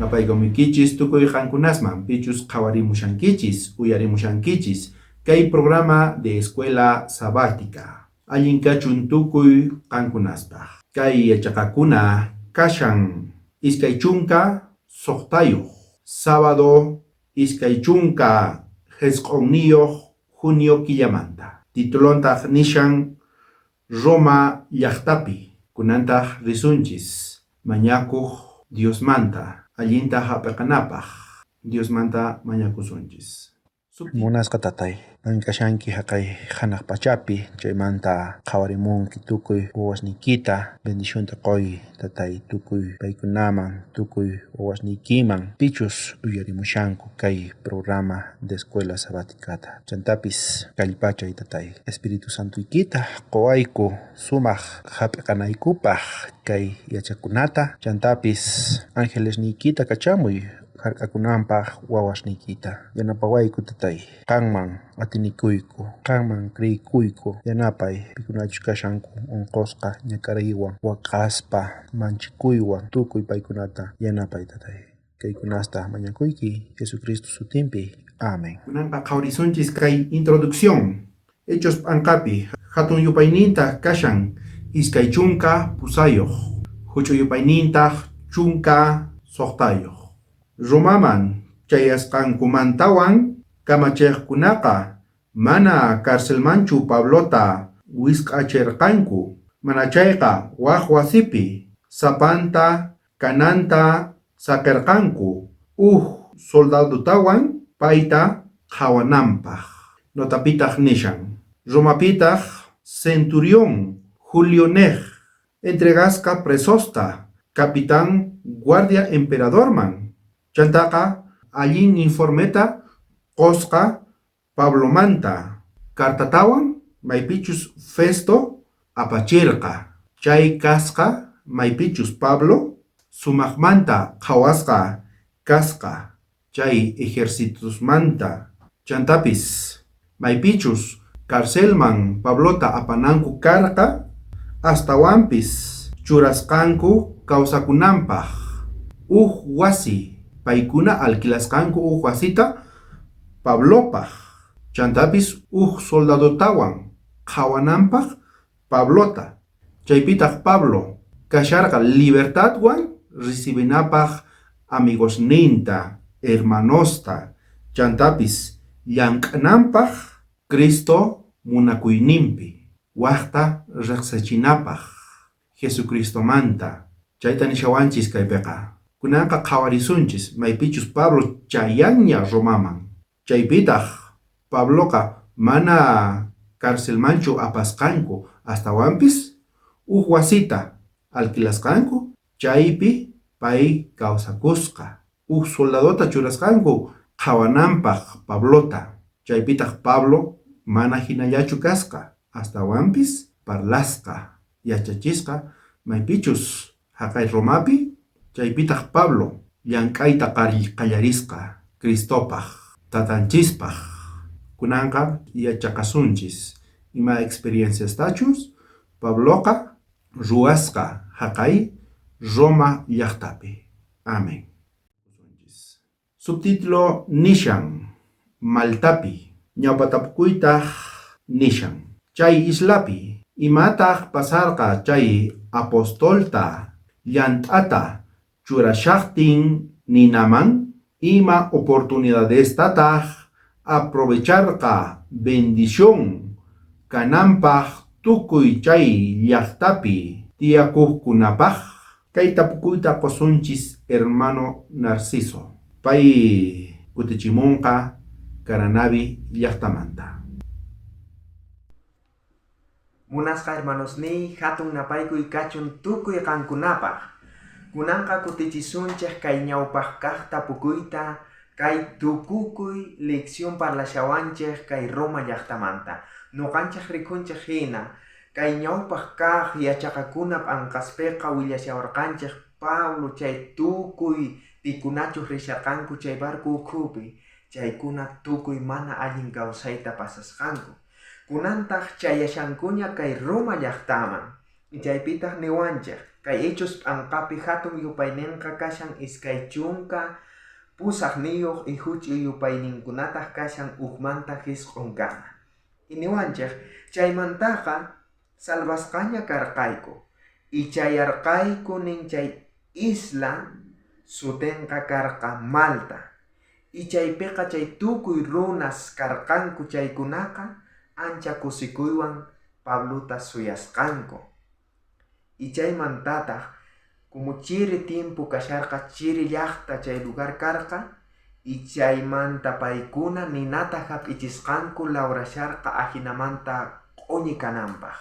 Napaykamuykichis tukuy qankunasman pichus qhawarimushankichis, uyarimushankichis kay programa de Escuela Sabática. Allin kachun tukuy qankunaspaj. Kay yachaqakuna kashan 26, sábado 29 junio killamanta. Titulontaq nishan Roma llaqtapi. Kunantaq risunchis mañakuq Diosmanta allinta hap'iqanapaq. Diosmanta mañakusunchis. Munasqa tatay, qan kashanki jaqay janaj pachapi, chaymanta qhawarimunki tukuy wawasniykita, bendicionta qoy tatay tukuy paykunaman, tukuy wawasniykiman, pichus uyarimushanku kay programa de Escuela Sabáticata. Chantapis kallpachay tatay, Espíritu Santoykita qowayku sumaj jap'iqanaykupaj kay yachakunata, chantapis angelesniykita kachamuy jark'akunanpaj wawasniykita. Yanapawayku tatay, qanman atinikuyku, qanman creykuyku, yanapay pikunachus kashanku onqosqa ñak'ariywan, waqaspa, manchikuywan, tukuy paykunata yanapay tatay. Kaykunasta mañakuyki Jesucristo sutinpi. Amén. Kunanqa qhawarisunchis kay introducción. Hechos p'anqapi hatun yupaynintaj kashan 28, huch'uy yupaynintaj 16. Romaman chayasqankumantawan kamachiqkunaqa mana carcelmanchu Pablota wisq'acherqanku, manachayqa waj wasipi sapanta kananta saqerqanku uj soldadotawan payta qhawananpaj. Notapitaj nishan, Romapitaj centurión Julio nej entregasqa presosta capitán guardia emperadorman. Chantaqa allin informeta qosqa Pablomanta cartatawan maypichus Festo apacherqa. Chay kasqa maypichus Pablo sumajmanta qhawasqa kasqa chay ejercitosmanta. Chantapis maypichus carcelman Pablota apananku karqa, astawanpis churasqanku kawsakunanpaj uj wasi, paykuna alquilasqanku uj wasita Pablopaj, chantapis uj soldadotawan qhawananpaj Pablota. Chaypitaj Pablo kasharqa libertadwan recibinapaj amigosninta, hermanosta, chantapis llank'ananpaj Cristo munakuyninpi, wajta rejsichinapaj Jesucristomanta. Chayta nishawanchis kaypiqa. Kunanqa qhawarisunchis maypichus Pablo chayanña Romaman. Chaypitaj Pabloqa mana carcelmanchu apasqanku, astawanpis uj wasita alquilasqanku, chaypi pay kawsakusqa. Uj soldadota churasqanku qhawananpaj Pablota. Chaypitaj Pablo mana jinallachu kasqa, astawanpis parlasqa, yachachisqa maypichus jaqay Romapi, chaypitaj Pablo llank'ayta qallarisqa Cristopaj, Tatanchispaj. Kunanqa yachaqasunchis ima experienciastachus Pabloqa ruwasqa jaqay Roma llajtapi. Amén. Subtítulo nishan, Maltapi. Ñawpa tapukuytaj nishan, Chay islapi, imataj pasarqa chay apostolta llant'ata churashajtin ninaman? Ima oportunidadestataj aprovecharqa bendición kananpaj tukuy chay llajtapi tiyakojkunapaj? Kay tapukuyta qosunchis hermano Narciso. Pay kutichimunqa Caranavi llajtamanta. Munasqa hermanosniy, hatun napaykuy kachun tukuy qankunapaj. Kunanqa kutichisunchej kay ñawpaj kaj tapukuyta, kay tukukuy lección parlashawanchej kay Roma llajtamanta. Noqanchej rikunchej hina, kay ñawpaj kaj yachaqakuna p'anqaspeqa willashawarqanchej Pablo chay tukuy pikunachus risharqanku chay barco ukhupi, chaykuna tukuy mana allin kawsayta pasasqanku. Kunantaj chayashankuña kay Roma llajtaman, chaypitaj niwanchej. Kay Hechos p'anqapi jatun yupaynenqa kashan 28 y juch'uy yupayninkunataj kashan ujmanta jisq'onkama. Y niwanchej, chaymantaqa salvasqaña karqayku y chayarqayku nin chay isla sutenqa karqa Malta. Y chaypeqa chay tukuy runas karqanku chaykunaqa ancha kusikuywan Pablota suyasqanku. Y chaymantataj como chiri tiempo kasharqa chiri llajta chay lugar karqa y chaymanta paykuna ninata jap'ichisqanku lawrasharqa ajinamanta q'oñi kananpaj.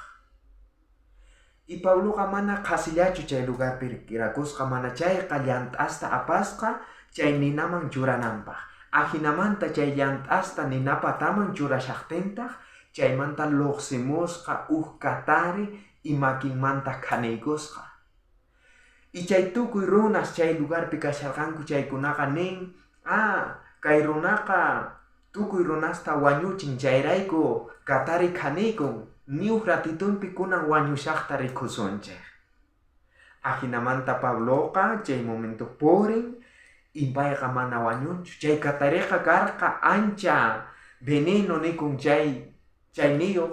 Y Pabloqa mana qhasillachu chay lugarpi kirakusqa mana chayqa llant'asta apasqa chay ninaman churananpaj. Ajinamanta chay llant'asta ninapataman churashajtintaj chaymanta llojsimusqa uj katari y makinmanta khaniykusqa. Y chay tukuy runas chay lugarpi kasharqanku chaykunaqa nin, ah, kay runaqa tukuy runasta wañuchin chayrayku katari khaniykun, ni uj ratitunpi kunan wañushajta rikusunchej. Ajinamanta Pabloqa chay momento purin y payqa mana wañunchu. Chay katariqa karqa ancha veneno nikun chay chayniyoj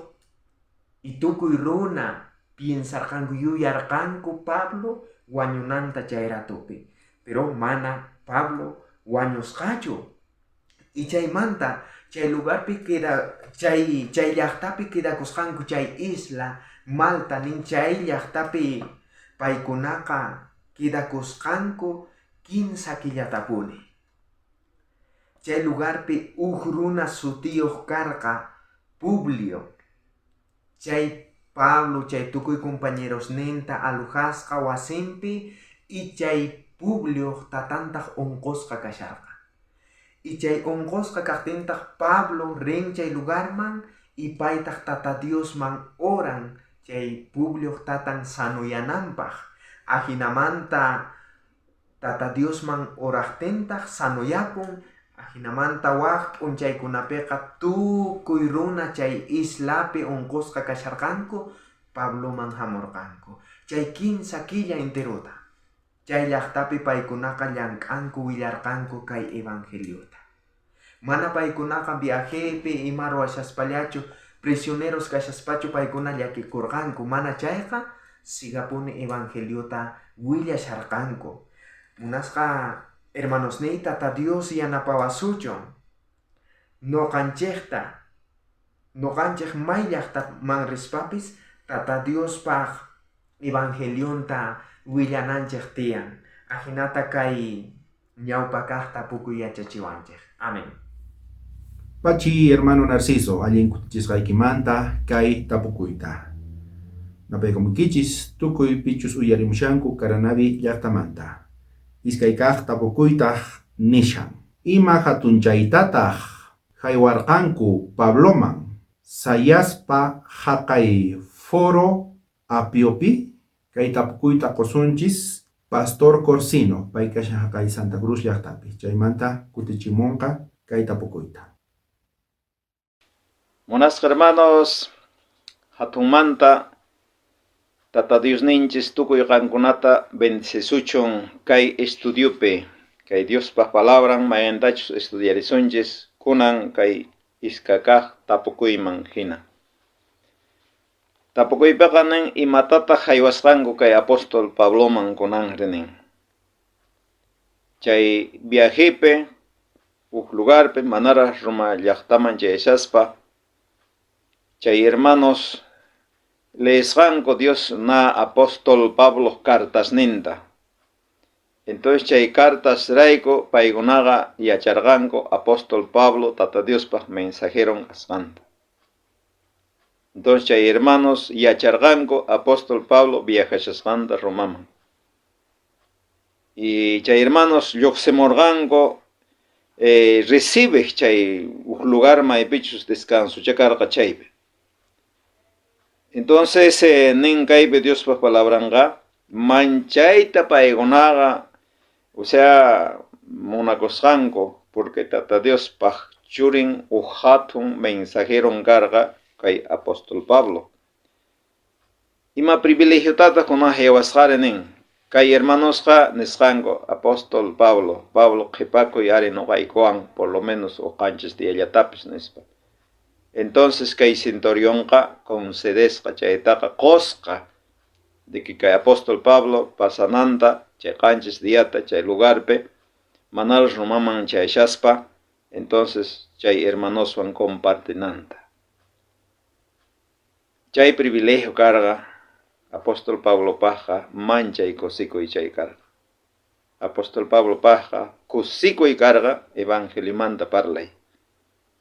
y tukuy runa piensarqanku yuyarqanku Pablo wañunanta chay ratupi. Pero mana Pablo wañusqachu. Y chaymanta chay lugarpi queda chay chay llajtapi quedakusqanku chay isla Malta nin chay llajtapi paykunaqa quedakusqanku kinsa killatapuni. Chay lugarpi uj runa sutiyoj karqa Publio. Chay Pablo chay tukuy compañerosninta alojasqa wasinpi y chay Publioj tatantaj unqusqa kasharqa. Y chay unqusqa kajtintaj Pablo rin chay lugarman y paytaj tata Diosman oran chay Publioj tatan sanoyananpaj. Ajinamanta tata Diosman orajtintaj sanoyapun. Ajinamanta waj p'unchaykunapiqa tukuy runa chay islapi unqusqa kasharqanku Pabloman jamurqanku. Chay kinsa killa enterota. Chay llajtapi paykunaqa llank'anku willarqanku kay evangeliota. Mana paykunaqa viajepi ima ruwashaspallachu prisioneros kashaspachu paykuna llakikurqanku, mana chayqa sigapuni evangeliota willasharqanku. Munasqa hermanosniy Tata Dios yanapawasuchun noqanchejta noqanchej may llajtaman rispapis Tata Diospaj evangelionta willananchej tiyan. Ajinata kay ñawpa kaj tapukuy yachachiwanchej. Amén. Pachi, hermano Narciso, allin kutichisqaykimanta kay tapukuyta. Napaykamukichis tukuy pichus uyarimushanku Caranavi llajtamanta. Iskay kaj tapukuytaj nishan. Ima jatunchaytataj jaywarqanku Pabloman sayaspa jaqay foro Apiopi? Kay tapukuyta qusunchis Pastor Corsino, pay kashan jaqay Santa Cruz llajtapi. Chaymanta kutichimunqa kay tapukuyta. Munasqa hermanos, jatunmanta Tata Diosninchis tukuy qankunata bendecisuchun kay estudiopi, kay Diospa palabran mayantachus estudiarisunchis kunan kay iskakaj tapukuyman hina. Tapukuypiqa nin imatataq jaywasqanku kay apóstol Pabloman kunanri nin. Chay viajepi uj lugarpi manaraj Roma llajtaman chayashaspa chay hermanos leesqanku Dios na apóstol Pablo cartasninta. Entonces chay cartas rayku paykunaqa yacharqanku apóstol Pablo Tata Diospaj mensajeron kasqanta. Entonces chay hermanos yacharqanku apóstol Pablo viajashasqanta Romaman. Y chay hermanos lluqsimurqanku recibej chay uj lugar maypichus descanso chakarqa chaypi. Entonces nin kaypi Diospa palabranqa manchayta paykunaqa, o sea, munakusqanku porque Tata Diospaj churin uj jatun mensajeron karqa kay apóstol Pablo. Ima privilegiotataj kunan jaywasqari nin? Kay hermanosqa nisqanku apóstol Pablo, Pablo qhipakuy ari noqaykuwan por lo menos uj qanchis diallatapis nispa. Entonces kay centurionqa concedesqa chaytaqa qosqa de que kay apóstol Pablo pasananta chay qanchis diata chay lugarpi manaraj Romaman chayashaspa, entonces chay hermanoswan compartinanta. Chay privilegio karqa apóstol Pablopajqa manchay kusikuy chay karqa. Apóstol Pablopajqa kusikuy karqa evangeliomanta parlay.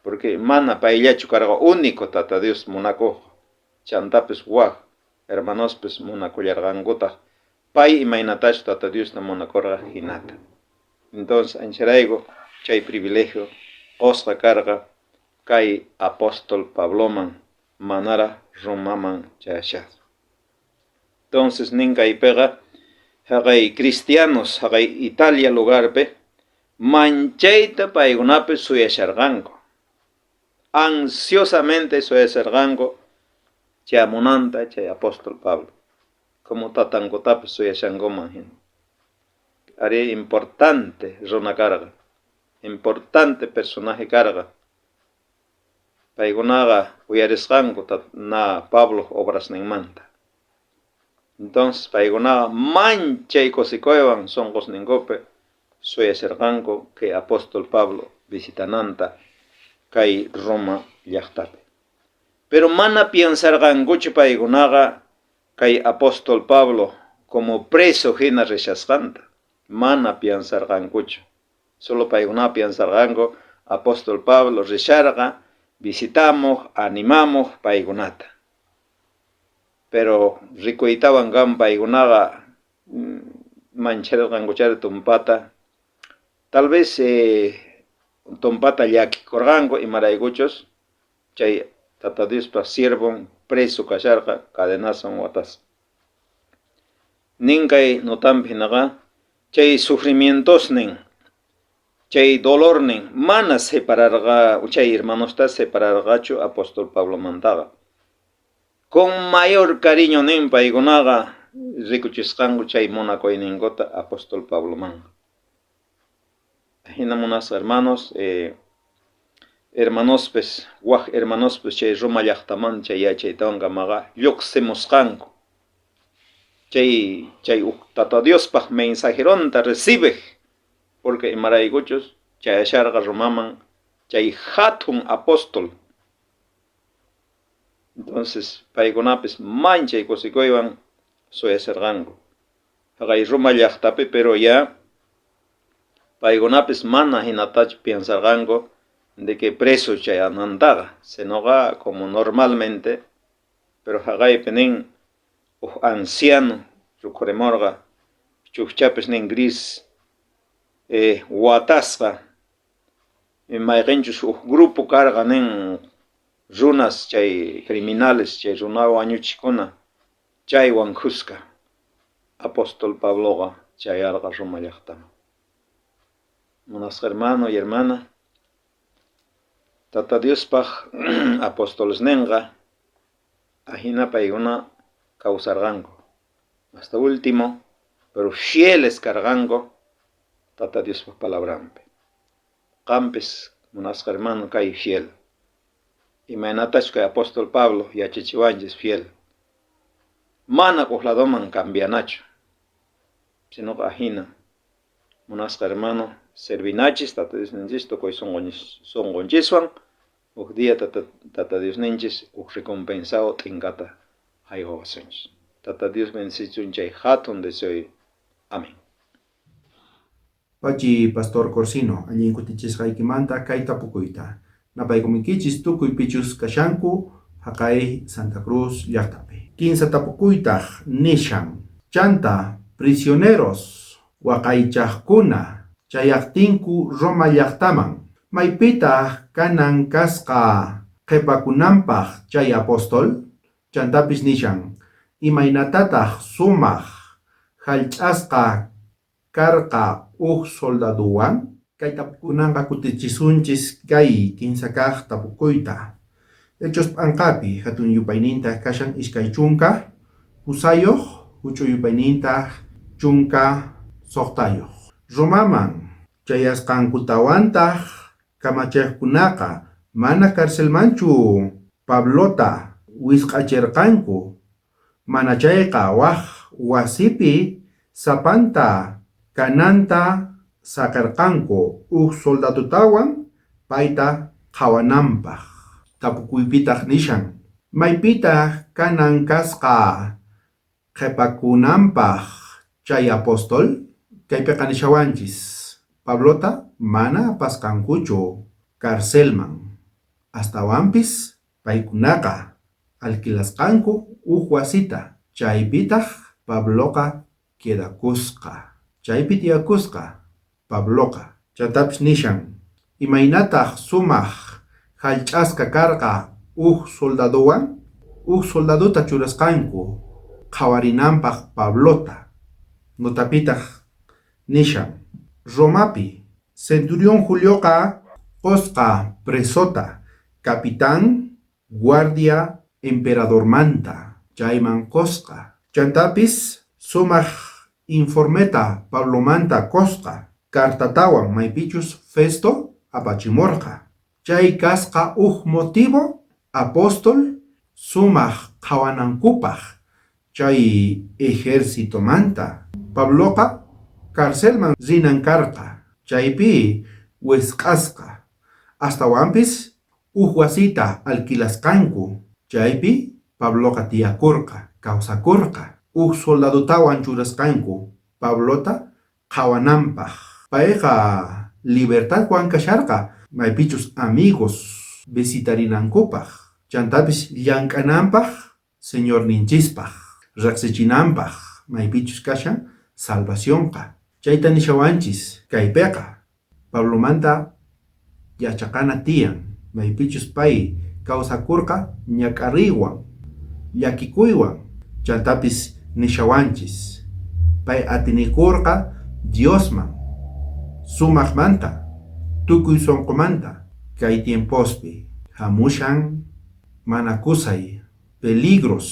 Porque mana payllachu karqa único Tata Dios munakuq. Chantapis waj hermanospis munakullarqankutaj pay imaynatachu Tata Diosta munakurqa jinata. Entonces ancharayku chay privilegio qosqa karqa kay apóstol Pabloman manara Romaman chayashaspa. Entonces nin kaypiqa jaqay cristianos jaqay Italia lugarpi manchayta paykunapi suyasharqanku. Ansiosamente suyasharqanku chayamunanta chay apóstol Pablo. Como tatankutapis suyashankuman hina. Ari importante runa karqa. Importante personaje karqa. Paykunaqa uyarisqanku na Pablo obrasninmanta. Entonces paykunaqa manchay kusikuywan sunqusninkupi suyasharqanku kay apóstol Pablo visitananta kay Roma llaqtapi. Pero mana piensarqankuchu paykunaqa kay apóstol Pablo como preso hina rishasqanta. Mana piensarqankuchu. Solo paykuna piensarqanku apóstol Pablo risharqa visitamuj, animamuj paykunata. Pero rikuytawan kan paykunaqa mancharqankuchari tumpata. Tal vez tumpata llakikurqanku imaraykuchus chay Tata Diospa siervon preso kasharqa cadenaswan watasqa. Nin kay notampi hinaqa chay sufrimientosnin, chay dolornin mana separarqa chay hermanosta separarqachu apóstol Pablomantaqa. Con mayor cariño nin paykunaqa rikuchisqanku chay munakuyninkuta apóstol Pabloman. Hina munasqa hermanos, hermanospis, waj hermanospis chay Roma llaqtaman chay yachaytawan kamaqa lluqsimusqanku. Chay chay uj Tata Diospaj mensajeronta recibej, porque imaraykuchus chayasharqa Romaman chay jatun apóstol. Entonces paykunapis manchay kusikuywan suyasharqanku. Jaqay Roma llaqtapi, pero ya paykunapis mana hinatachu piensarqanku de que preso chayanantaqa, sinoqa como normalmente, pero jaqaypi nin uj anciano rikhurimurqa chukchapis nin gris watasqa mayqinchus uj grupo karqa nin runas chay criminales chay runa wañuchikuna chaywan khuska apóstol Pabloqa chayarqa Roma llaqtaman. Munasqa hermano y hermana, Tata Diospaj apostolesninqa ajina paykuna kawsarqanku. Hasta último, pero fieles karqanku Tata Diospaj palabranpi. Qampis munasqa hermano kay fiel. Imaynatachu kay apóstol Pablo yachachiwanchis fiel. Mana uj ladoman cambianachu, sinoqa ajina. Munasqa hermano, servinachis Tata Diosninchis tukuy sunqunchiswan uj día Tata Diosninchis uj recompensado t'inkata haywawasunchis. Tata Dios bendicichun chay hatun deseo. Amén. Pachi Pastor Corsino, allin kutichisqaykimanta kay tapukuyta. Napaykumikichis tukuy pichus kashanku haqay Santa Cruz llaqtapi. Kinsa tapukuytaj nishan. Chanta prisioneros waqaychaqkuna chayaqtinku Roma llaqtaman. Maypitaq kanan kasqa qhipakunanpaq chay apóstol? Chantapis nishan. Imaynatataq sumaq hallch'asqa karqa uj soldaduwan? Kay tapukunanqa kutichisunchis kay kinsa kaq tapukuyta. Hechos p'anqapi hatun yupayninta kashan iskay chunka Pusayoj, huch'uy yupaynintaj 16. Romaman chayasqankutawantaj kamachejkunaqa mana carcelmanchu Pablota wisq'acherqanku, manachayqa waj wasipi sapanta kananta saqerqanku uj soldadotawan payta qhawananpaj. Tapukuypitaj nishan, maypitaj kanan kasqa qhepakunanpaj chay apóstol? Kaypiqa nishawanchis, Pablota mana apasqankuchu carcelman, astawanpis paykunaqa alquilasqanku uj wasita, chaypitaj Pabloqa quedakusqa. Chaypi tiyakusqa Pabloqa. Chantapis nishan, imaynataj sumaj jallch'asqa karqa uj soldadowan? Uj soldadota churasqanku qhawarinanpaj Pablota. Notapitaj nishan, Romapi centurión Julioqa qosqa presota capitán guardia emperadormanta chayman qosqa. Chantapis sumaj informeta Pablomanta qosqa cartatawan maypichus Festo apachimorqa. Chay kasqa uj motivo apóstol sumaj qhawanankupaj chay ejercitomanta. Pabloqa carcelman rinan karqa, chaypi wisq'asqa. Astawanpis uj wasita alquilasqanku, chaypi Pabloqa tiyakurqa, kawsakurqa. Uj soldadotawan churasqanku Pablota qhawananpaj. Payqa libertadwan kasharqa, maypichus amigos visitarinankupaj, chantapis llank'ananpaj Señorninchispaj, riqsichinanpaj maypichus kashan salvacionqa. Chayta nishawanchis kaypiqa Pablomanta yachaqana tiyan, maypichus pay kawsakurqa ñak'ariywan, llakikuywan, chantapis nishawanchis pay atinikurqa Diosman, sumajmanta, tukuy sonqomanta. Kay tiempospi hamushan mana kusay peligros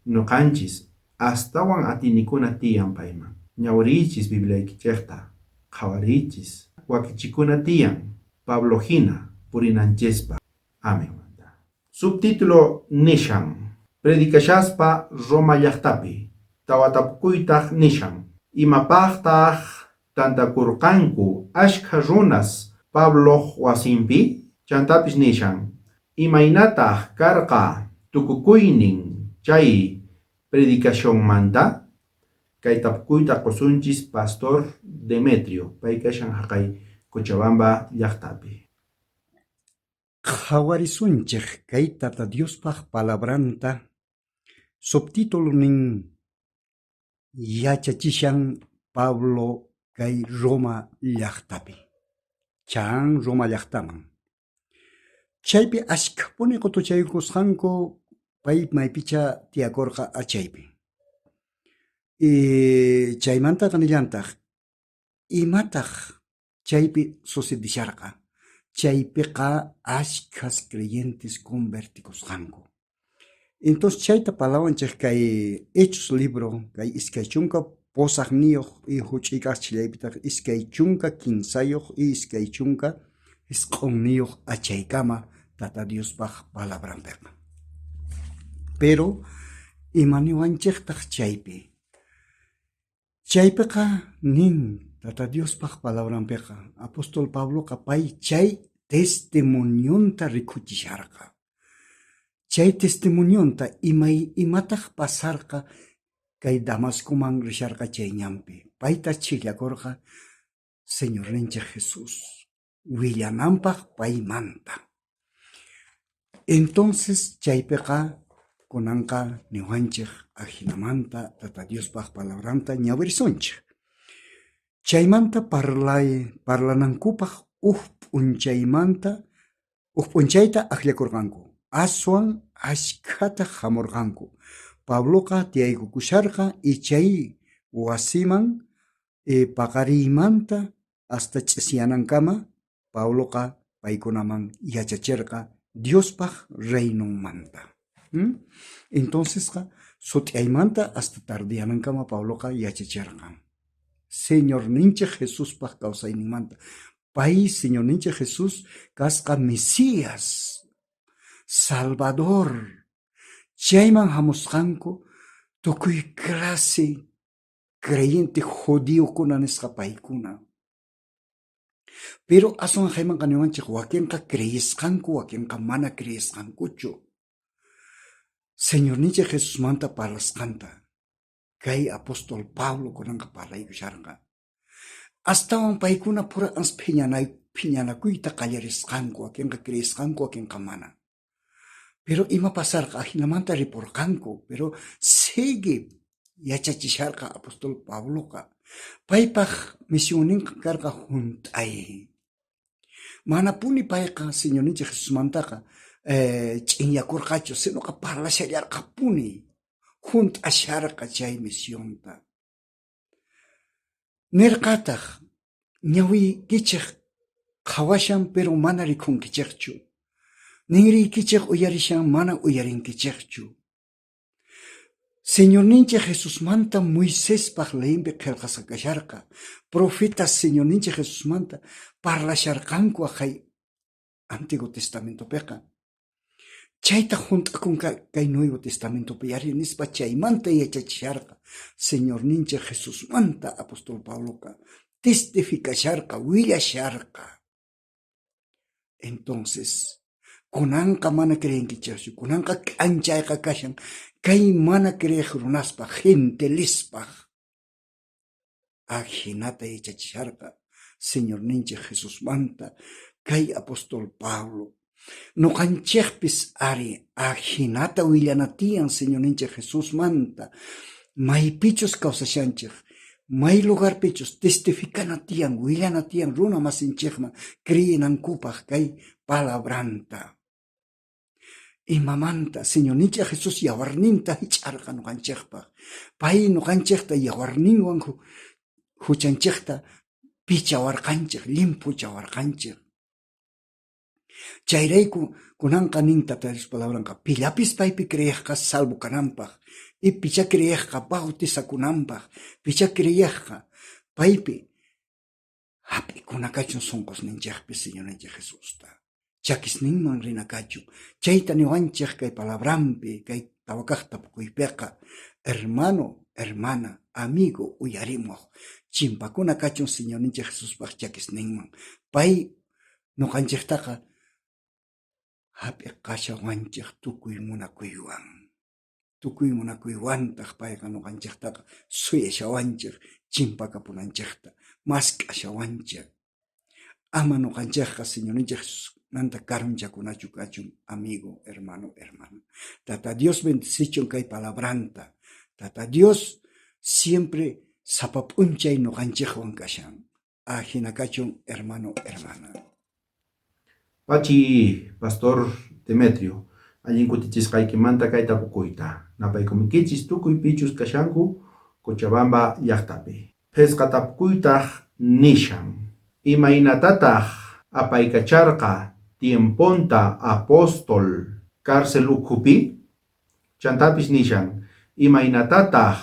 noqanchis astawan atinikuna tiyan payman. Ñawiriychis Bibliaykichejta, qhawariychis, wakichikuna tiyan Pablo hina purinanchispa. Amén. Subtítulo nishan, Predicashaspa Roma llajtapi. Tawa tapukuytaj nishan, imapajtaj tantakurqanku ashkha runas Pabloj wasinpi? Chantapis nishan, imaynataj karqa tukukuynin chay predicacionmanta? Kay tapukuyta qosunchis Pastor Demetrio, pay kashan jaqay Cochabamba llajtapi. Qhawarisunchej kay Tata Diospaj palabranta, subtítulo nin yachachishan Pablo kay Roma llajtapi, chan Roma llajtaman. Chaypi ashkhapuni qotuchaykusqanku pay maypicha tiyakorqa achaypi. Y chaymantaqa nillantaj, imataj chaypi sucedisharqa? Chaypiqa ashkhas creyentes convertikusqanku. Entonces chayta parlawanchej kay Hechos libro, kay 28 y juch'uy kaj chillaypitaj 23 y 29 achaykama Tata Diospaj palabranpeqa. Pero imaniwanchejtaj chaypi? Chaypiqa nin Tata Diospaj palabranpeqa apóstol Pabloqa pay chay testimonionta rikuchisharqa. Chay testimonionta imataj pasarqa kay Damascoman risharqa chay ñanpi. Payta chijllakorqa Señorninchej Jesús willananpaj paymanta. Entonces chaypiqa kunanqa niwanchej ajinamanta Tata Diospaj palabranta ñawirisunchej. Chaymanta parlanankupaj uj p'unchaymanta uj p'unchayta ajllakorqanku. Aswan ashkhata jamorqanku. Pabloqa tiyaykukusharqa y chay wasiman paqariymanta hasta ch'isiyanankama Pabloqa paykunaman yachacherqa Diospaj reinonmanta. Entoncesqa Sut'iyaymanta hasta tardeyanankama Pabloqa yachacherqa. Señorninchej Jesuspaj kawsayninmanta. Pay Señorninchej Jesús kasqa Mesías, Salvador. Chayman jamusqanku tukuy clase creyente judiokuna nisqa paykuna. Pero aswan jaymanqa niwanchej wakenqa creesqanku, wakenqa mana creesqankuchu. Señorninchej Jesusmanta parlasqanta kay apóstol Pablo kunanqa parlaykusharqa. Astawan paykuna pura ans phiñanakuyta qallarisqanku, wakenqa creesqanku, wakenqa mana. Pero ima pasarqa? Ajinamanta riporqanku, pero sigue yachachisharqa apóstol Pabloqa. Paypaj misionninqa karqa junt'ay. Manapuni payqa Señorninchej Jesusmantaqa ch'inyakorqachu, sinoqa parlashallarqapuni, junt'asharqa chay misionta. Nerqataj, Ñawiykichej qhawashan pero mana rikhunkichejchu. Ninriykichej uyarishan mana uyarinkichejchu. Señorninchej Jesusmanta Moisespaj leyinpi qhelqasqa kasharqa. Profetas Señorninchej Jesusmanta parlasharqanku jaqay Antiguo Testamentopeqa. Chaytaj junt'akun kay Nuevo Testamentopi ari nispa chaymanta yachachisharqa Señorninchej Jesusmanta apóstol Pabloqa testificasharqa, willasharqa. Entonces, kunanqa mana creenkichejchu, kunanqa k'anchayqa kashan kay mana creej runaspaj, gentilespaj. Ajinata yachachisharqa Señorninchej Jesusmanta kay apóstol Pablo. Noqanchejpis ari ajinata willana tiyan Señorninchej Jesusmanta, maypichus kawsashanchej, may lugarpichus testificana tiyan, willana tiyan runa masinchejman creenankupaj kay palabranta. Imamanta Señorninchej Jesús yawarninta jich'arqa noqanchejpaj. Pay noqanchejta yawarninwan juchanchejta pichawarqanchej, llimphuchawarqanchej. Chayrayku kunanqa nin Tata Dios palabranqa, pillapis paypi creejqa salvo kananpaj, y pichá creejqa bautizakunanpaj, pichá creejqa paypi Jap'ikuna kachun sonqosninchejpi Señorninchej Jesusta. Chakisninman rina kachun. Chayta niwanchej kay palabranpi, kay tawa kaj tapukuypeqa, hermano, hermana, amigo, uyarimoj, chimpakuna kachun Señorninchej Jesuspaj chakisninman. Pay noqanchejtaqa jap'iqashawanchej tukuy munakuywan. Tukuy munakuywantaj payqa noqanchejtaqa suyashawanchej chimpakapunanchejta, mask'ashawanchej. Ama noqanchejqa Señorninchej Jesusmanta karunchakunachu kachun, amigo, hermano, hermana. Tata Dios bendicichun kay palabranta. Tata Dios siempre sapa p'unchay noqanchejwan kashan. Ajina kachun, hermano, hermana. Pachi, Pastor Demetrio, allin kutichisqaykimanta kay tapukuyta napaykumikichis tukuy pichus kashanku Cochabamba llajtapi. Phisqa tapukuytaj nishan, Imaynatataj apaykacharqa tiemponta apóstol cárcel ukhupi? Chantapis nishan, Imaynatataj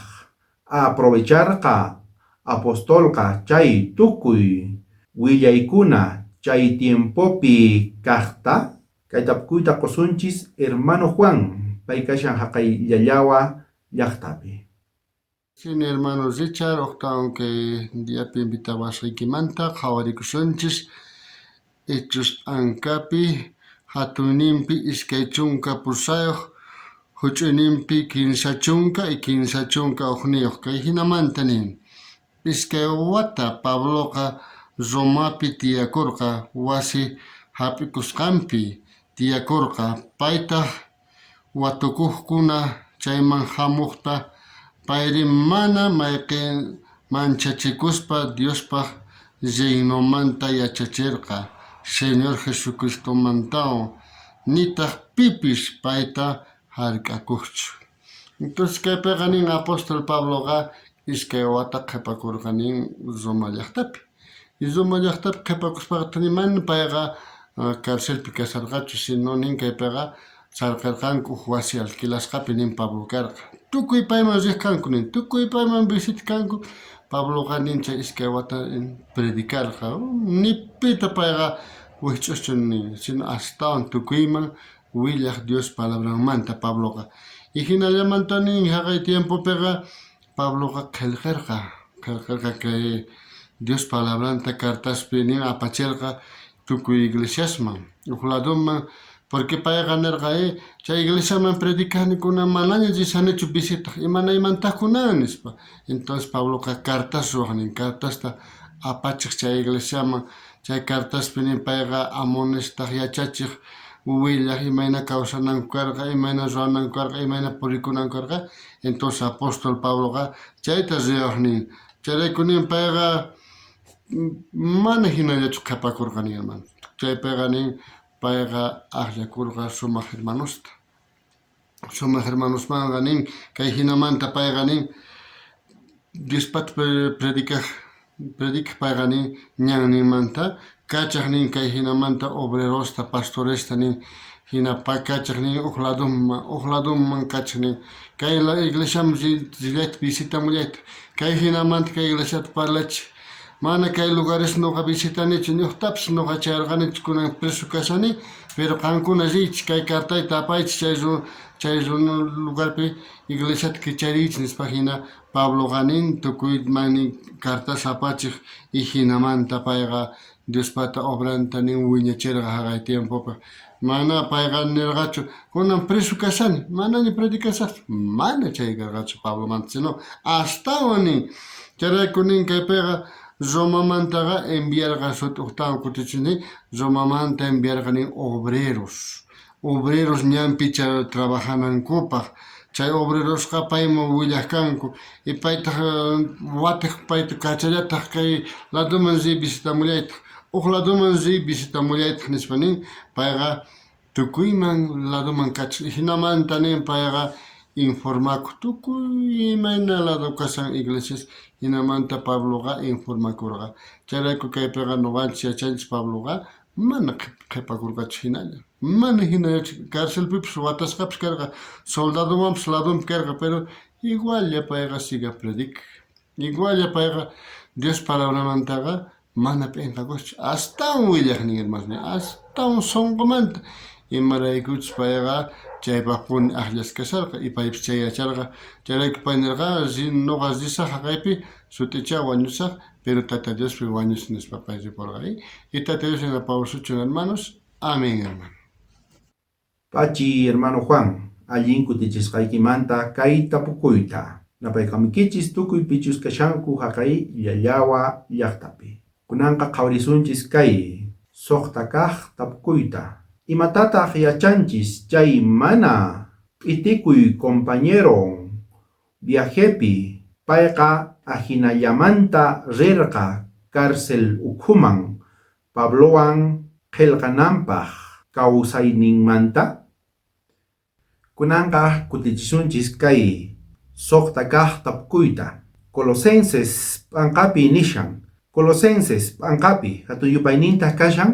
aprovecharqa apostolqa chay tukuy willaykuna chay tiempopi kajta? Kay tapukuyta qosunchis hermano Juan, pay kashan jaqay Llallawa llajtapi. Sin hermano Richard, ujtawan kay diapi invitawasqaykimanta qhawarikusunchis Hechos p'ankapi jatunninpi 28, juch'uyninpi 30 y 31. Kay jinamanta nin, Iskay wata Pabloqa Romapi tiyakorqa, wasi jap'ikusqanpi tiyakorqa, paytaj watukojkuna chayman jamojta, payrí mana mayqen manchachikuspa Diospaj reinomanta yachacherqa, Señor Jesucristomantawan, nitaj pipis payta jark'akojchu. Entonces kaypeqa nin apóstol Pabloqa iskay wata qhepakorqa nin Roma llajtapi. Y Roma llajtapi qhepakuspaqa mana payqa carcelpi kasharqachu, sino nin kaypeqa Sarqarqanku uj wasi alquilasqapi nin Pablo karqa. Tukuy payman rej kanku nin, tukuy payman visita kanku. Pabloqa nin chay iskay wata predicarqa. Ni pita payqa wijch'uschu nin, sino astawan tukuyman willaj Dios palabranmanta Pabloqa. Y jinallamanta nin jaqay tiempopiqa Pabloqa qhelqarqa, qhelqarqa kay Dios palabranta cartaspi nin apacherqa tukuy iglesiasman, uj ladoman, porque payqa nerqa, chay iglesiaman predicani kunan manaña risanichu visitaj, imanaymantaj kunan nispa. Entonces Pabloqa cartas ruwaj nin, cartasta apachej chay iglesiaman, chay cartaspi nin payqa amonestaj yachachej, willaj imayna kawsananku karqa, imayna ruwananku karqa, imayna purikunanku karqa. Entonces apóstol Pabloqa chayta ruwaj nin. Chayrayku nin payqa mana jinallachu qhepakorqa nin hermano. Chaypeqa nin payqa ajllakorqa sumaj hermanosta. Sumaj hermanosmanqa nin kay jinamanta payqa nin Diospata predicaj predicaj payqa nin ñanninmanta kachaj nin kay jinamanta obrerosta pastoresta nin jina kachaj nin uj ladoman uj ladoman kachaj nin kay iglesiaman rillayta visitamullayta kay jinamanta kay iglesiata parlachej mana kay lugares noqa visitanichu ñojtapis noqa chayarqanichu kunan preso kashani pero qankuna riychis kay cartayta apaychis chay chay lugarpi iglesiata kichariychis nispa jina Pabloqa nin tukuyman nin cartas apachej y jinamanta payqa Diospata obranta nin wiñacherqa jaqay tiempopi. Mana payqa nerqachu kunan preso kashani manaña predicasajchu, mana chay karqachu Pablomanta, sino astawan nin. Chayrayku nin kaypeqa Romamantaqa enviarqa sut'ujtawan kutichini Romamanta enviarqa nin obreros. Obreros ñanpi trabajanankupaj. Chay obrerosqa payman willaj kanku y paytaj watej payta kachallataj kay ladoman riy visitamullaytaj, uj ladoman riy visitamullaytaj nispa nin. Payqa tukuyman ladoman kachaj. Jinamanta nin payqa informakoj tukuy imayna lado kashan iglesias, jinamanta Pabloqa informakorqa. Chayrayku kaypeqa noqanchis yachanchis Pabloqa mana qhepakorqachu jinalla. Mana jinallachu, carcelpipis watasqapis karqa, soldadowanpis ladonpi karqa, pero igualla payqa siga predicaj. Igualla payqa Dios palabramantaqa mana p'enqakuschu, astawan willaj nin hermanosniy, astawan sonqomanta, imaraykuchus payqa chaypajpuni ajllasqa kasharqa y paypis chay yacharqa. Chayrayku pay nerqa, noqa risaj jaqaypi sut'icha wañusaj, pero Tata Diospi wañus nispa pay riporqa. Y Tata Dios yanapawasuchun hermanos. Amén, hermano. Pachi, hermano Juan, allin kutichisqaykimanta kay tapukuyta. Napayqamikichis tukuy pichus kashanku jaqay Llallawa llaqtapi. Kunanqa qhawarisunchis kay suqta kaq tapukuyta. Imatataq yachanchis chay mana p'itikuy compañero viajepi payqa ajinallamanta rirqa cárcel ukhuman Pablowan qhelqananpaj kawsayninmanta? Kunanqa kutichisunchis kay suqta kaq tapukuyta. Colosenses p'anqapi nishan. Colosenses p'anqapi hatun yupaynintaq kashan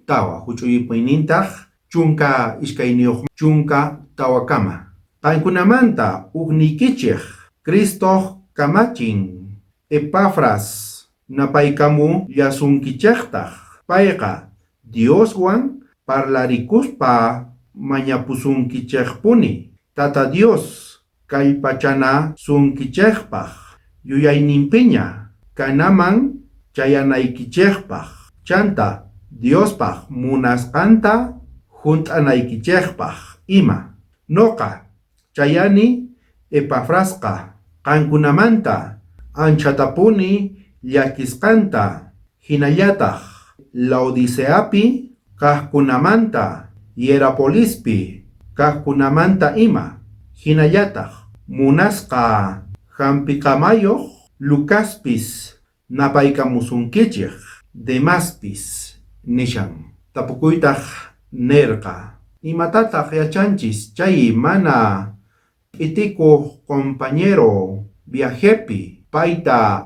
tawa, huch'uy yupaynintaq 12 14kama. Qankunamanta ujniykichej Cristoj kamachin Epafras napaykamullasunkichejtaj. Payqa Dioswan parlarikuspa mañapusunkichejpuni. Tata Dios kallpachanasunkichejpaj yuyayninpiña kanaman chayanaykichejpaj. Chanta Diospaj munasqanta junt'anaykichejpaj ima. Noqa chayani Epafrasqa qankunamanta anchatapuni llakisqanta, jinallataj Laodiceapi kajkunamanta, Hierapolispi kajkunamanta ima, jinallataj munasqa jampiqamayoj Lucaspis napaykamusunkichej, Demaspis nishan. Tapukuytaj nerqa, Imatataj yachanchis chay mana p'itikuj compañero viajepi payta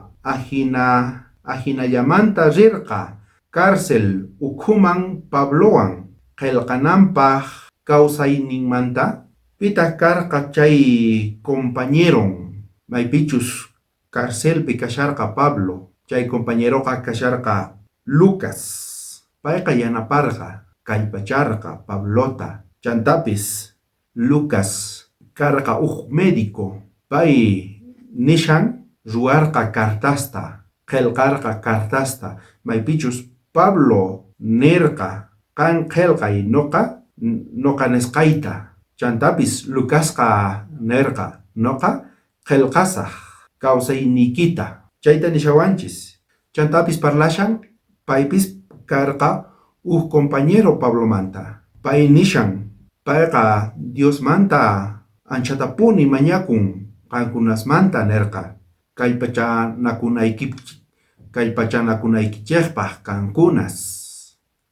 ajinallamanta rirqa cárcel ukhuman Pablowan qhelqananpaj Kausayninmanta? Pitaj karqa chay compañeron maypichus carcelpi kasharqa Pablo? Chay compañeroqa kasharqa Lucas. Payqa yanaparqa, kallpacharqa Pablota. Chantapis Lucas karqa uj médico. Pay nishan ruwarqa cartasta, qhelqarqa cartasta, maypichus Pablo nerqa qan qhelqay noqa nisqayta. Chantapis Lucasqa nerqa noqa qhelqasaj kawsayniykita. Chayta nishawanchis. Chantapis parlashan paypis karqa uj compañero Pablomanta. Pay nishan payqa Diosmanta anchatapuni mañakun qankunasmanta nerqa kallpachanakunaykichejpaj qankunas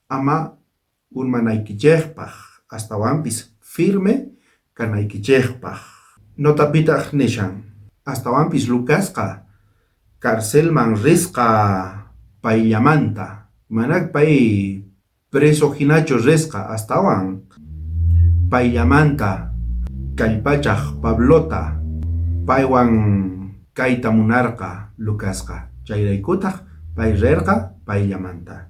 ama urmanaykichejpaj astawanpis firme kanaykichejpaj. Notapitaj nishan astawanpis Lucasqa carcelman risqa payllamanta, mana pay preso hinachu risqa astawan payllamanta kallpachaj Pablota paywan kayta munarqa Lucasqa, chayraykutaj pay rerqa payllamanta.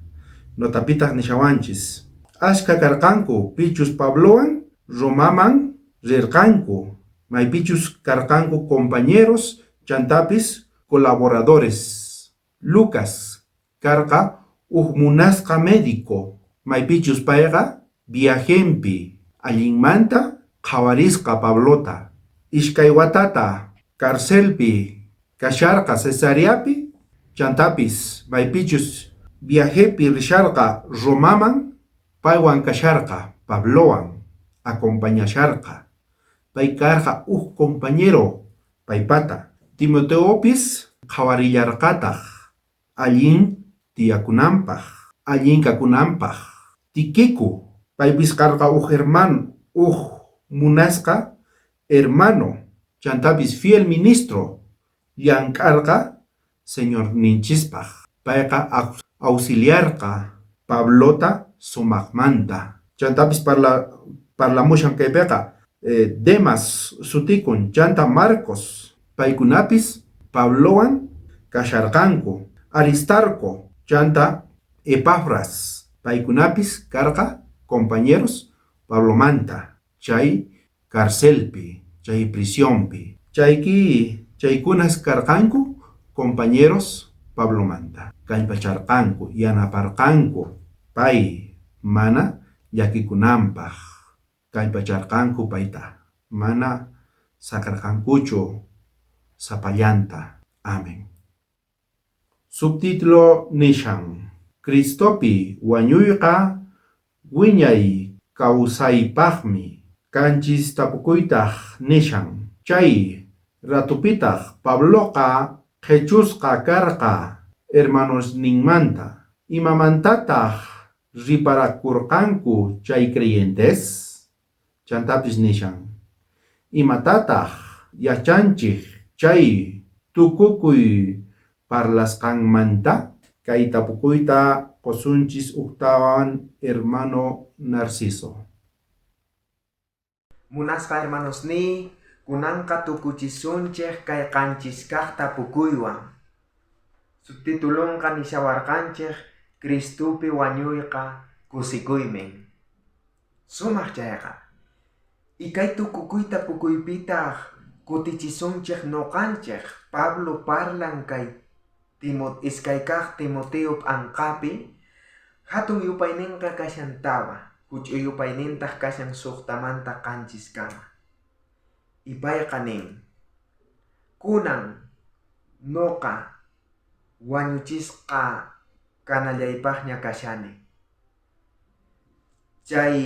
Notapitaj nishawanchis ashkha karqanku pichus Pablowan Romaman rirqanku, maypichus karqanku compañeros chantapis colaboradores. Lucas karqa uj munasqa médico, maypichus payqa viajenpi allinmanta qhawarisqa Pablota. Iskay watata carcelpi kasharqa Cesareapi, chantapis maypichus viajepi risharqa Romaman, paywan kasharqa Pablowan acompañasharqa. Pay karqa uj compañero paypata. Timoteopis qhawarillarqataj allin tiyakunanpaj, allin kakunanpaj. Tiquico paypis karqa uj hermano, uj munasqa hermano, chantapis fiel ministro llank'arqa Señorninchispaj. Payqa auxiliarqa Pablota sumajmanta. Chantapis parlamushan kaypiqa Demas sutikun, chanta Marcos, paykunapis Pablowan kasharqanku. Aristarco, chanta Epafras, paykunapis karqa compañeros Pablomanta chay carcelpi, chay prisionpi. Chaykunas karqanku compañeros Pablomanta. Kallpacharqanku, yanaparqanku pay mana llakikunanpaj. Kallpacharqanku payta, mana saqerqankuchu sapallanta. Amén. Subtítulo nishan Cristopi wañuyqa wiñay kawsaypaqmi. Kanchis tapukuytaj nishan chay ratupitaj Pabloqa qhechusqa karqa hermanosninmanta. Imamantataj riparakurqanku chay creyentes? Chantapis nishan imatataj yachanchej chay tukukuy parlasqanmanta? Kay tapukuyta qosunchis ujtawan hermano Narciso. Munasqa hermanosniy, kunanqa tukuchisunchej kay qanchis kaq tapukuywan. Subtitulonqa nishawarqanchej Cristopi wañuyqa kusikuymin. Sumaq chayqa. Y kay tukukuy tapukuypitaj kutichisunchej noqanchej Pablo parlan kay iskay kaq Timoteo p'anqapi hatun yupayninqa kashan tawa, huch'uy yupaynintaq kashan suqtamanta qanchiskama. Y payqa nin, kunan noqa wañuchisqa kanallaypaqña kashani. Chay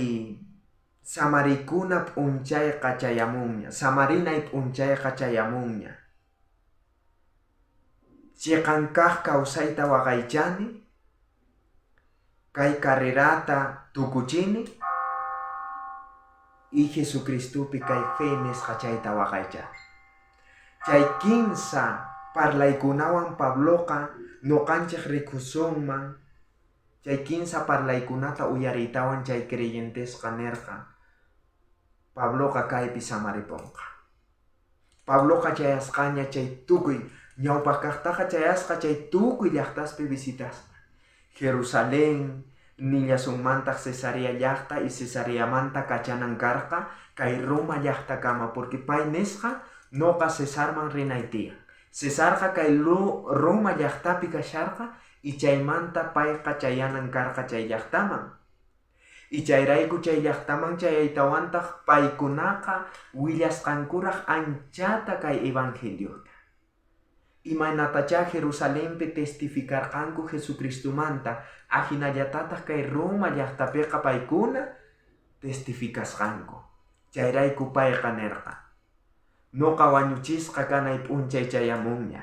samarikuna p'unchayqa chayamunña, samarinay p'unchayqa chayamunña. Chiqan kaq kawsayta waqaychani, kay carrerata tukuchini y Jesucristopi kay fe nisqa chayta waqaychani. Chay kinsa parlaykunawan Pabloqa noqanchej rikusunman, chay kinsa parlaykunata uyariytawan chay creyentesqa nerqa, Pabloqa kaypi samariponqa. Pabloqa chayasqaña chay tukuy ñawpaq kaqtaqa chayasqa chay tukuy llaqtaspi visitaspa. Jerusalén, nillasunmantaq Cesarea llaqta y Cesareamanta kachanan karqa kay Roma llaqtakama, porque pay nisqa noqa Cesarman rinay tiyan. Cesarqa kay Roma llaqtapi kasharqa y chaymanta payqa chayanan karqa chay llaqtaman. Y chayrayku chay llaqtaman chayaytawantaq paykunaqa willasqankuraq anchata kay evangeliota. Imaynatachá Jerusalenpi testificarqanku Jesucristomanta, ajinallatataq kay Roma llaqtapiqa paykuna testificasqanku. Chayrayku payqa nerqa, noqa wañuchisqa kanay p'unchay chayamunña.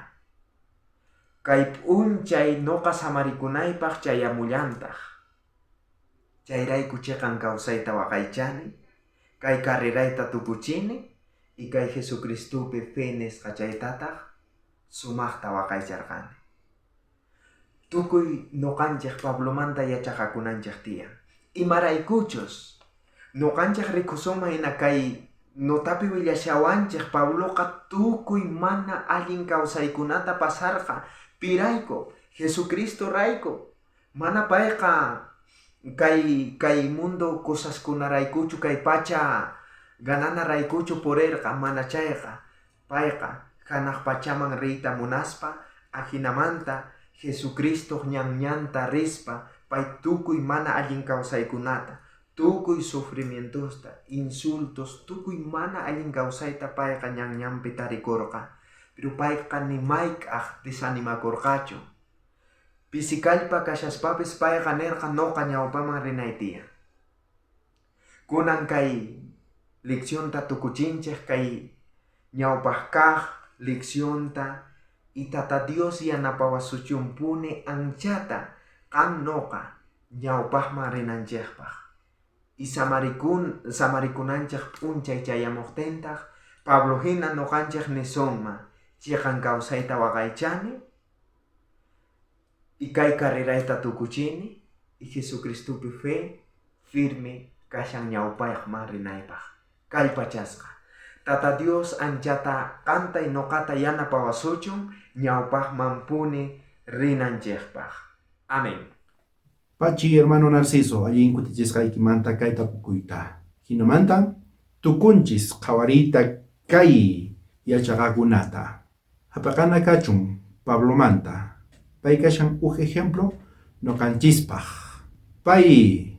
Kay p'unchay noqa samarikunaypaq chayamullantaq. Chayrayku chiqan kawsayta waqaychani, kay carrerayta tukuchini y kay Jesucristopi fe nisqa chaytataq sumaqta waqaycharqani. Tukuy noqanchej Pablomanta yachaqakunanchej tiyan. Imaraykuchus noqanchej rikusunman hina kay notapi willashawanchej Pabloqa tukuy mana allin kawsaykunata pasarqa pirayku, Jesucristo rayku. Mana payqa kay mundo cosaskunaraykuchu kay pacha gananaraykuchu purerqa, mana chayqa payqa hanaq pachaman riyta munaspa ajinamanta Jesucristo ñanñanta rispa pay tukuy mana allin kawsaykunata, tukuy sufrimientosta, insultos, tukuy mana allin kawsayta payqa ñanñanpi tarikurqa. Pero payqa ni mayk'aj desanimakurqachu. Pisi kallpa kashaspapis payqa nerqa noqa ñawpaman rinay tiyan. Kunan kay leccionta tukuchinchej kay ñawpaq kaq leccionta y Tata Dios yanapawasuchunpuni anchata qan noqa ñawpaqman rinanchejpaq. Y samarikunanchej p'unchay chayamuqtintaq Pablo hina noqanchej nisunman chiqan kawsayta waqaychani y kay carrerayta tukuchini y Jesucristopi fe firme kashan ñawpaqman rinaypaq. Kallpachasqa. Tata Dios anchata qanta y noqata yanapawasuchun ñawpaqmanpuni rinanchejpaq. Amén. Pachi hermano Narciso, allin kutichisqaykimanta kay tapukuyta. Hinamanta tukunchis qhawariyta kay yachaqakunata. Hapaqana kachun Pablomanta. Pay kashan uj ejemplo noqanchispaq. Pay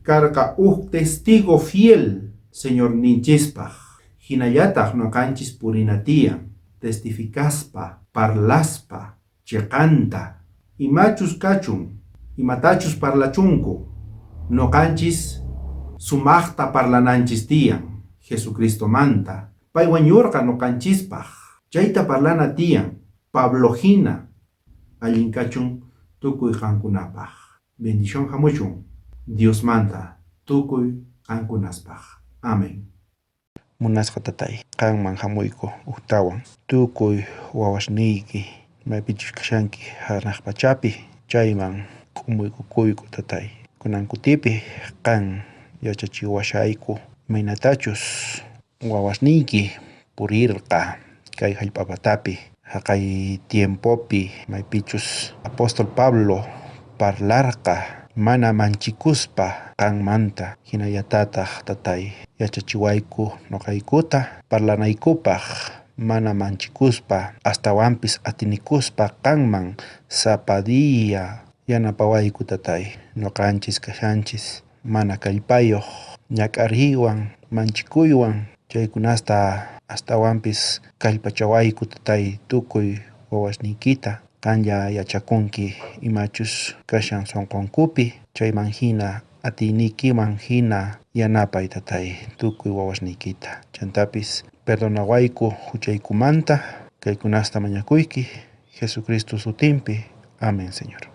karqa uj testigo fiel Señorninchispaq. Hinallataq noqanchis purina tiyan, testificaspa, parlaspa, chiqanta. Imachus kachun, imatachus parlachunku, noqanchis sumaqta parlananchis tiyan, Jesucristomanta. Pay wañurqa noqanchispaq. Chayta parlana tiyan, Pablo hina, allin kachun tukuy qankunapaq. Bendición hamuchun Diosmanta tukuy qankunaspaq. Amén. Munasqa tatay, qanman hamuyku ujtawan tukuy wawasniyki maypichus kashanki hanaq pachapi chayman k'umuykukuyku tatay. Kunan kutipi qan yachachiwashayku imaynatachus wawasniyki purirqa kay hallp'a patapi haqay tiempopi maypichus apóstol Pablo parlarqa mana manchikuspa qanmanta hinallatataq tatay yachachiwayku noqaykuta parlanaykupaq mana manchikuspa astawanpis atinikuspa qanman sapa día yanapawayku tatay noqanchis kashanchis mana kallpayuq ñak'ariywan manchikuywan chaykunasta astawanpis kallpachawayku tatay tukuy wawasniykita qanlla yachakunki imachus kashan sunqunkupi chayman hina atiyniykiman hina yanapay tatay tukuy wawasniykita chantapis perdonawayku huchaykumanta kaykunasta mañakuyki Jesucristo sutinpi. Amén, Señor.